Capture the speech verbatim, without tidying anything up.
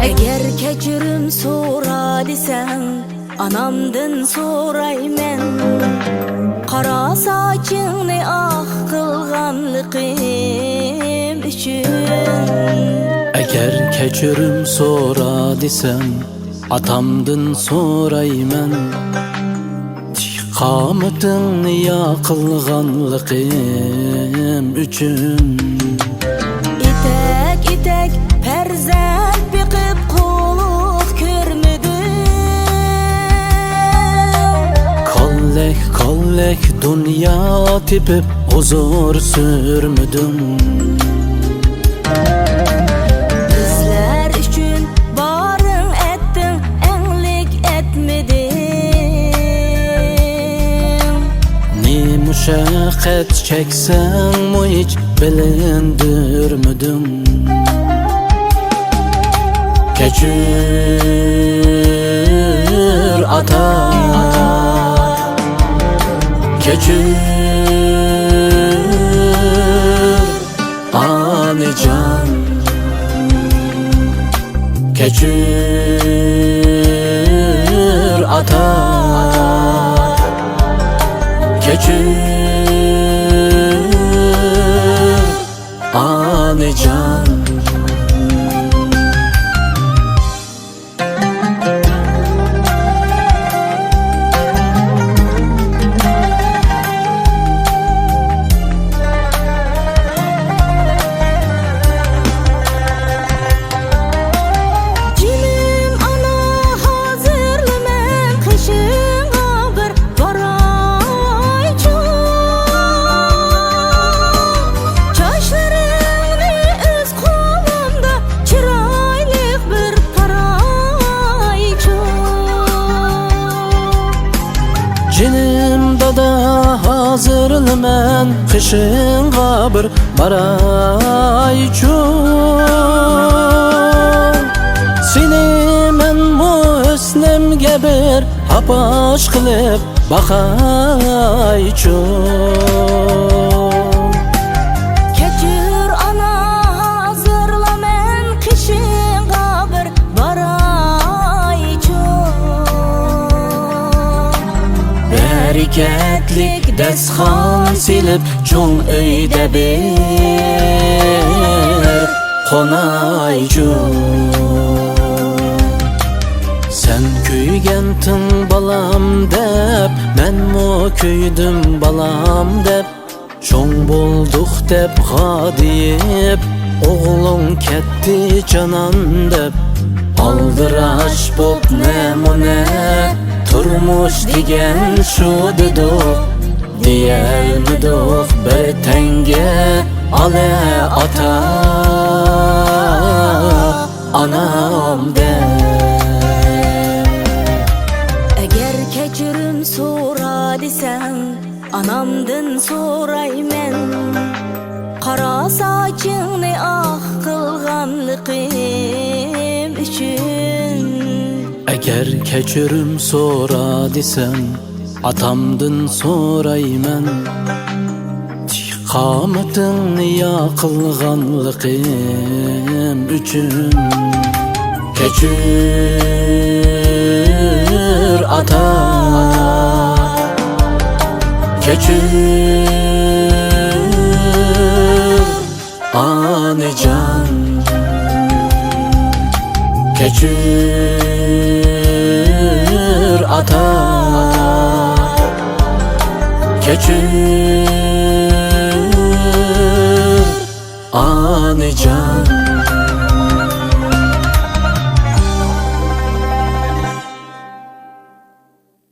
ئەگەر كەچۈرۈم سورا دېسەڭ، ئانامدىن سورايمەن، قارا ساچىڭنى ئاق قىلغانلىقىم ئۈچۈن. ئەگەر كەچۈرۈم سورا دېسەڭ، ئاتامدىن سورايمەن، تىك قامىتىڭنى يا قىلغانلىقىم ئۈچۈن. ئېتەك-ئېتەك پەرزەنت بېقىپ قۇللۇق كۆرمىدىم. كاللەك-كاللەك دۇنيا تېپىپ ھۇزۇر سۈرمىدىم. بىزلەر ئۈچۈن بارىڭ ئەتتىڭ، ئەڭلىك ئەتمىدىڭ. نېمە مۇشەققەت چەكسەڭمۇ ھېچ بىلىندۈرمىدىڭ. كەچۈر ئاتا، كەچۈر ئانىجان، كەچۈر ئاتا، كەچۈر ئانىجان. جېنىم ئانا، ھازىرلا مەن قېشىڭغا بىر بارايچۇ. چاچلىرىڭنى ئۆز قولۇمدا چىرايلىق بىر تارايچۇ. جېنىم دادا، ھازىرلا مەن قېشىڭغا بىر بارايچۇ. سېنى مەنمۇ ھۆسنۈمگە بىر ئاپاش قىلىپ باقايچۇ. كەچۈر ئانا، ھازىرلا مەن قېشىڭغا بىر بارايچۇ. بەرىكەتلىك دەستىخان سېلىپ، چوڭ ئۆيدە بىر قونايچۇ. سەن كۆيگەنتىڭ بالام دەپ، مەنمۇ كۆيدۈم بالام دەپ. چوڭ بولدۇق دەپ غادىيىپ، ئوغلۇڭ كەتتى جانان دەپ. ئالدىراش بوپ نەمۇنە، تۇرمۇش دېگەن شۇ دېدۇق. دېيەلمىدۇق بىر تەڭگە، ئالە ئاتا، ئانام دەپ. ئەگەر كەچۈرۈم سورا دېسەڭ، ئانامدىن سورايمەن، قارا ساچىڭنى ئاق قىلغانلىقىم ئۈچۈن. ئەگەر كەچۈرۈم سورا دېسەڭ، ئاتامدىن سورايمەن، تىك قامىتىڭنى يا قىلغانلىقىم ئۈچۈن. كەچۈر ئاتا، كەچۈر ئانىجان، كەچۈر ئاتا، كەچۈر ئانىجان.